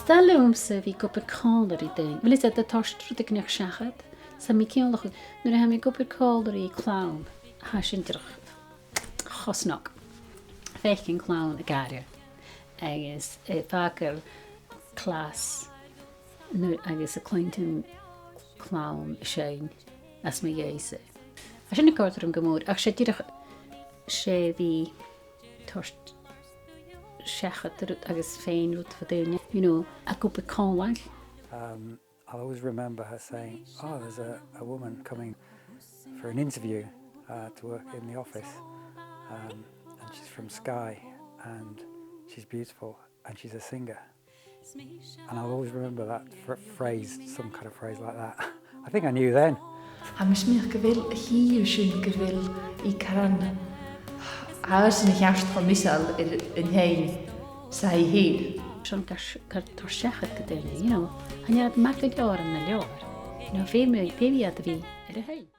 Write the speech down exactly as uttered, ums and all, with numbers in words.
Tha e leamsa a bhith ag obair còmhla ri daoine. Bheil fhios agad, a' toirt rudeigin seachad, 's tha mi cinnteach, nuair a tha mi ag obair còmhla ri clann, tha sin dìreach cho snog. Faicinn clann a' gàire. Agus, eh, fàgail clas, nuair, agus a' cluinntinn clann a' seinn às mo dhèidh-sa. Tha sin ag obair orm gu mòr, ach 's e dìreach, 's e bhith toirt seachad rud agus faighinn rud bho dhaoine, you know, ag obair còmhla. Um, I'll always remember her saying, "Oh, there's a, a woman coming for an interview, uh, to work in the office. Um, and she's from Skye, and she's beautiful, and she's a singer." And I'll always remember that phr- phrase, some kind of phrase like that. I think I knew then. Tha mi a' smaoineachadh gu bheil a' chiad rud sin gu bheil i caran, tha sin a cheart cho measail air an t-seinn 's a tha i fhèin. Sin car, car toirt seachad gu daoine, you know. Chan eil iad math gu leòr ann an leabhar. You know, feumaidh, feumaidh iad a bhith air a thighinn.